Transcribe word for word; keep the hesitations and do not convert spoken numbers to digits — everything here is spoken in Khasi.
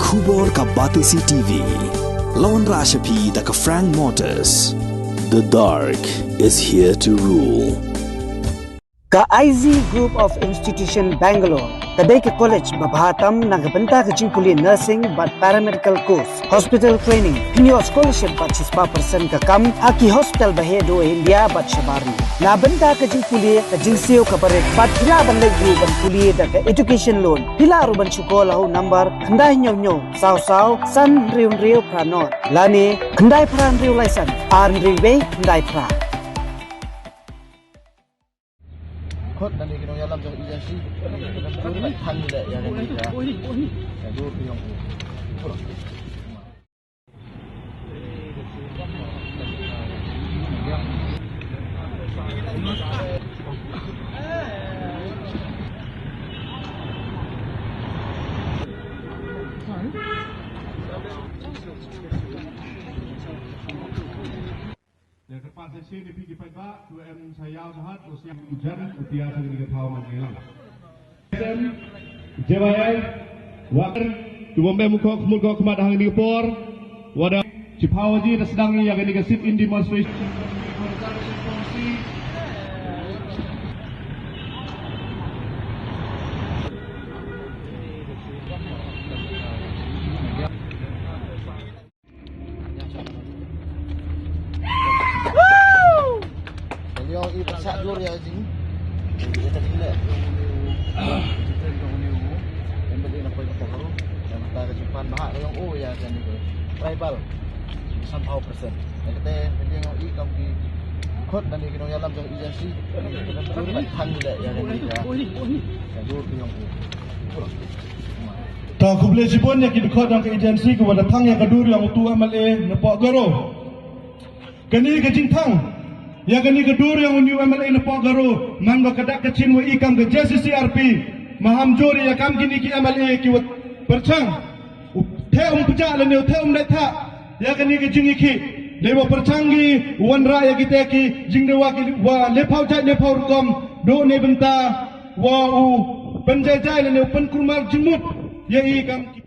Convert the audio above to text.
Khubor ka Batesi T V. La wanrah sha phi da ka Frank Motors. The dark is here to rule. Ka I Z Group of Institution Bangalore ka dei ka college ba bha tam na ka bynta ka jingpule nursing bad paramedical course, hospital training, pynïoh scholarship bad shispah percent ka kam ha ki hospital ba heh duh ha India bad shabar ri. Na bynta ka jingpule ka jingsiew ka barit bad phi lah ban leit ruh ban pule da ka education loan. Phi lah ruh ban shu call ha u number khyndai hynñiew hynñiew saw saw san hynriew hynriew phra nod lane khyndai phra hynriew lai san ar hynriew wei khyndai phra. Khot da ni ki nongïalam jong agency. Ka dur ba thang ni le ïa ka ni ka. Ka dur ki yong u. Ïa kyrpad sa shisien ïa phi ki paidbah, to em sa ïaw sa hat, u siang u jan, u tia sa kini ka thaw man ngi lang. S M, J Y I, Water, to bym em u khok khmut khok khmat ha kini ka por, wada, chiphaw ji da sdang ïa kini ka sit in demonstration. Ka liang i pyrshah dur ïa jing. Ïa ka jing le. Em bad ïa na poi ka pok haru. Ïa mata ka jingpan bahak ka liang u ïa ka ni ka tribal. Sanphew percent. Ïa kata ka liang i kam ki khot na ni ki nongïalam jong agency. Dur ba thang le ïa ka ni ka. Ka dur ka liang u. Ta khublei shibun ïa ki dkhot jong ka agency kiba da thang ïa ka dur jong utu M L A na Pohgaro. Kane ka jingthang ïa kane ka dur jong u new M L A na Pohgaro, man ba ka dak ka chin wa i kam ka J C C R P, maham jur ïa kam kine ki M L A kiwa pyrshang. U theh um pjah lane u theh um dei thah ïa kane ka jingïakhih. Dei wa pyrshang ki wanrah ïa kita ki jingdewa ki wa lephaw jait lephaw rukom, duh ne bynta wa u pynjaijai lane u pynkulmar jingmut ïa i kam ki.